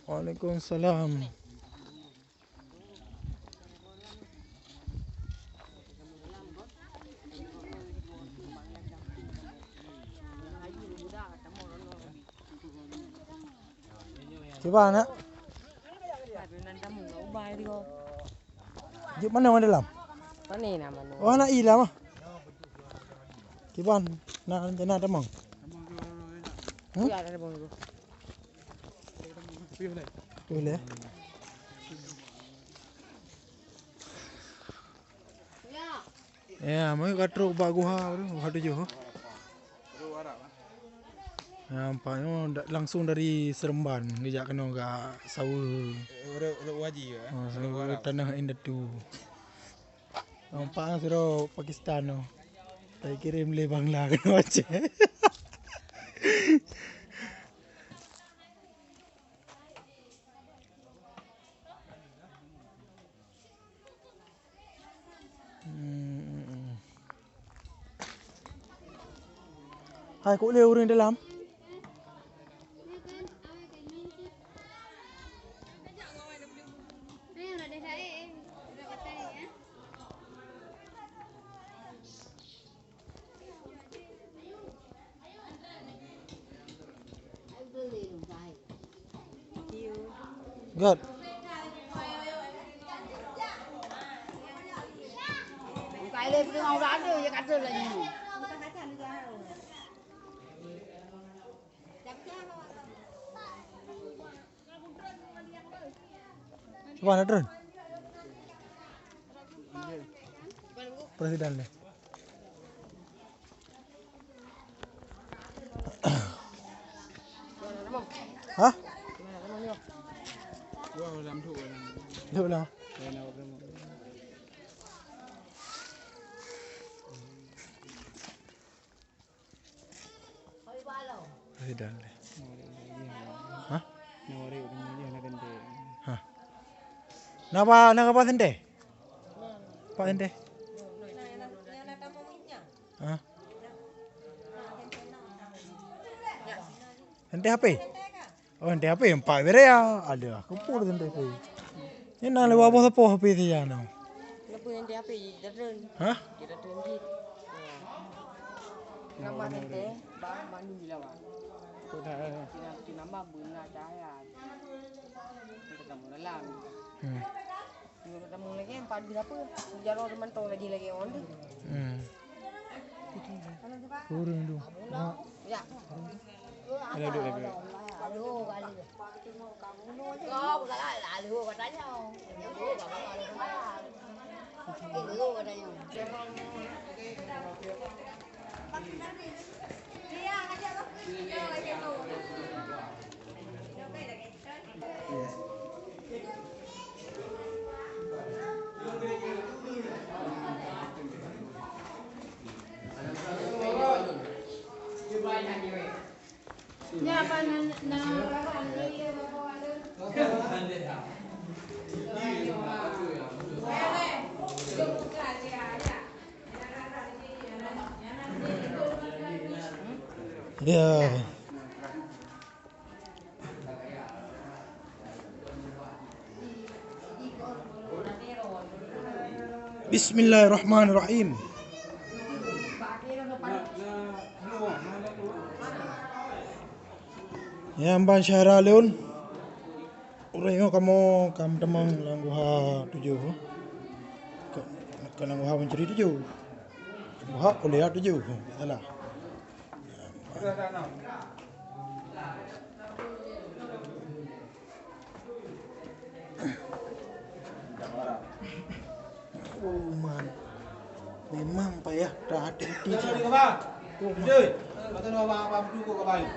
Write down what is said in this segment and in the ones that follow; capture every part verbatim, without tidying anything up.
Waalaikumsalam. Kiban, nak? Jeuet manoe lam? Pane na manoe? Oh, na i lam ah. Kiban, na rencana tamong? Hmm? Ya, ada tamong tu. Boleh. Ya, meuka trok bak guha tu, guha tujoh. Ya, nampak nyoe da-, langsung dari Seremban, geujak keunoe ka saweue. Ureueng, ureueng Waji, ya? Oh, saweue tanah indatu. Nampak sidroe Pakistan tu. Takirim lé Bangla keunoe Aceh. Hmm. Hai, kok lé ureueng dalam? Good. Cuba na turun. Presiden ni. Hah? Duduk lah. Presiden ni. Hah? Hah? Na ba, na ba sente? Pak sente? Hah? Sente H P? Oh, sente H P empat bere ya. Ada, kumpul sente H P. Ni na lewat boh sapoh H P tu ya, no. Kenapa sente H P? Hah? Nama sente? Bang Manu Bilawan. Kok dah? Kena, kena mah beuna cahaya. Kita kamu dalam. Hmm. Nyoe tamong lagèe empat belas apa? Jaroe mantong lagi-lagi on tu. Hmm. Kurang tu. Ya. Ada dua lagi. Aduh, kali. Kau bukan lalu katanya. Dulu katanya. Ya. Bismillahirrahmanirrahim. Nyang ban syedara lôn, uroe nyoe kamoe ka meutamong lam guha tujoh. Ka, ka lam guha Mencuri tujoh. Guha Kuliah tujoh, tak salah. Oh, man. Memang payah hati-hati. Bismillahirrahmanirrahim.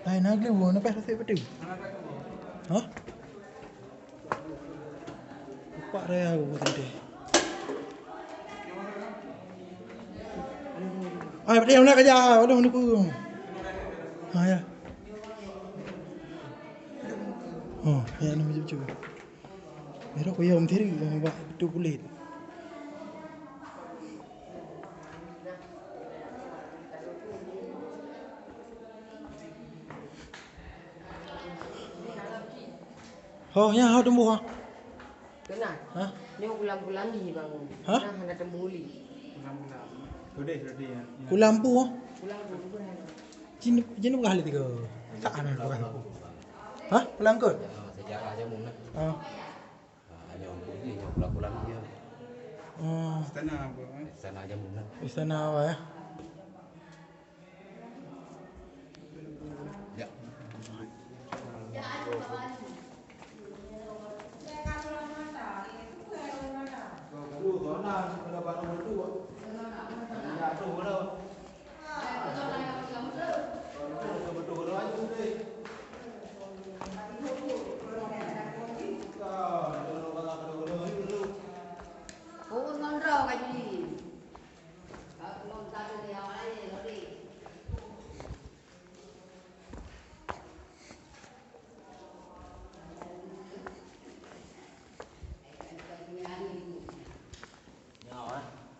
Hai, na gleh woe, na payah tasek padum. Hah? Empat raya aku tadi. Ai, padum nak kerja, padum ni pun. Ha, ya. Oh, ya, ni macam tu. Merah kuyom tiri, bak itu kulit. Ho, nyan ho tumboh, ha? Keunan. Hah? Nyoe ulam-ulam jih, Bang. Hah? Nah, hana teumbuli. Ulam-ulam. Sudah, sudah, ya. Ulam pu, ha? Ulam pu, bukan. Jin, jin bukan hal itu. Tak ada bukan. Hah? Ulam ke? Ya, sejarah jamun lah. Ah. Ah, hanya untuk ini, yang ulam-ulam dia. Ah. Istana apa, eh? Istana jamun lah. Istana apa, ya? Ya. Nyoe, eh.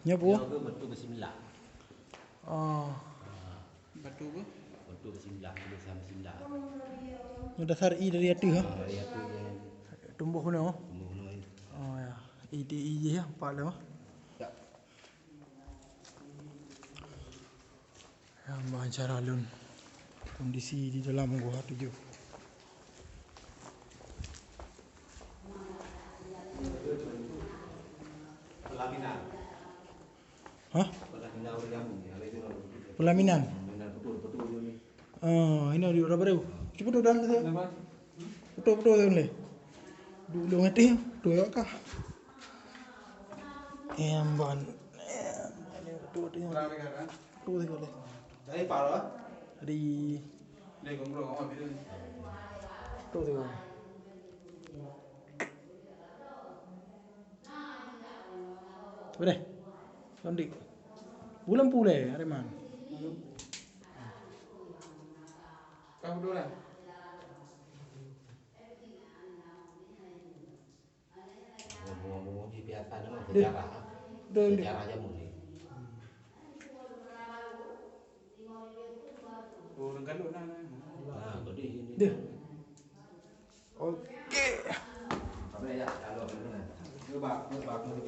Nyoe peue? Nyoe ke beutôi bismillah. Oh. Ah. Batu ke? Beutôi bismillah, tulisan bismillah. Nyoe dasar ie dari ateueh, ha? Ah, dari ateueh je. Tumboh keunoe? Tumboh keunoe. Oh, ya. Ie di ie je, ya, empat lama. Ya. Nyan bak cara lôn kondisi di dalam Goh Tujoh. Pelaminan. Hah? Pelaminan orang jamu ni, ada itu orang. Pelaminan? Pelaminan betul, betul ni. Oh, ini di orang baru. Cuba tu dalam tu. Kenapa? Betul, betul tu ni. Dulu ngerti, tu ya kah? Emban. Emban, betul tu. Terang dekat, kan? Betul tu boleh. Dari Paro, ah? Dari Dari Gombrong, awak bila ni? Betul tu. Boleh. Landik. Bulan pulai, Areman. Kau dua lah. Bunga-bunga ni biasa nama. Deh. Sejarah. Deh, deh. Sejarah jamu ni. Oh, orang galak nah, nah. Ah, betul ini. Deh. Okey. Apa ya? Kalau betul nah. Coba, coba, coba.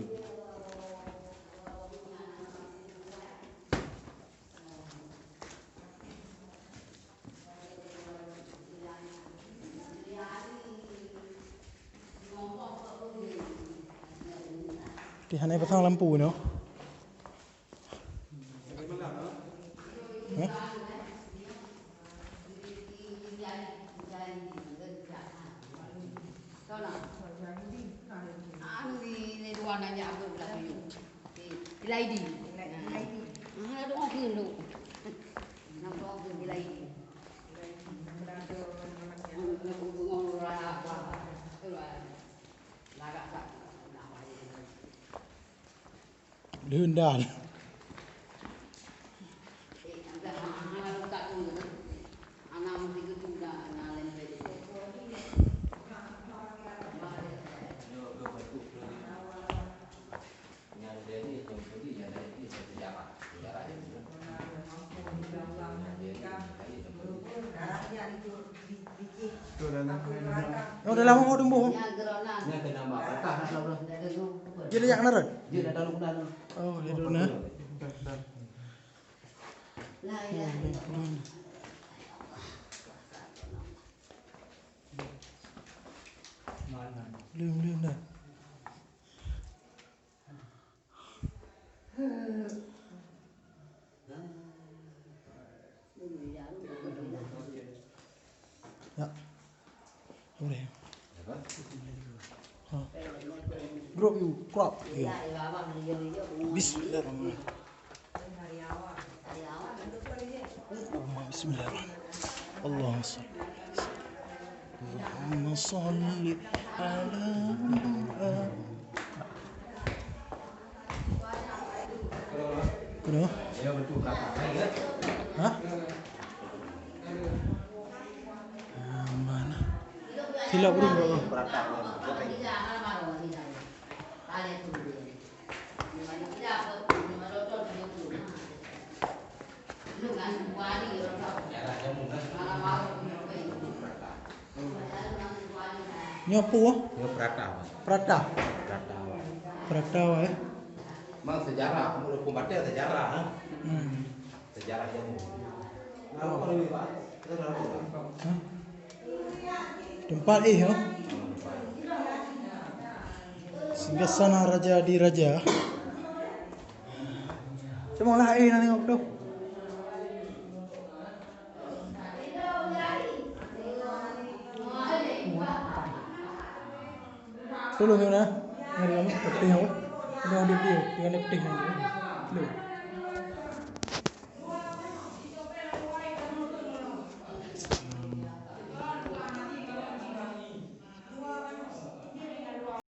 Di sana pasang lampu ni. Hah? Anu di, di dua nanya aku belah kayu. Di, di Laidi. Di Laidi. Ah, ada orang kena. Nampak aku di Laidi. Lheueh dan. Oh, dalam rumah tumbuh. Dia banyak kena rot. Oh, dia dona. Belum, belum dah. Ya. Boleh. Ha. Drop you, drop you. Bismillahirrahmanirrahim. Allahumma bismillah. Allahumma salli. Allahumma salli ala Muhammad. Kenapa? Hah? Ah, mana? Silap urus, Bang. Nyoe peue? Nyoe peurata. Peurata. Peurata. Peurata, eh. Memang sejarah, kamoe Lumpur Batée sejarah, eh. Hmm. Sejarah ilmu. Hah? Teumpat éh, ha? Singgasana raja diraja. Cuma lah éh na nengok tu. Tolong ya, nah. Ngeri amat, peutih awak. Ada audio dia, dengan peutih nanti. Tolong.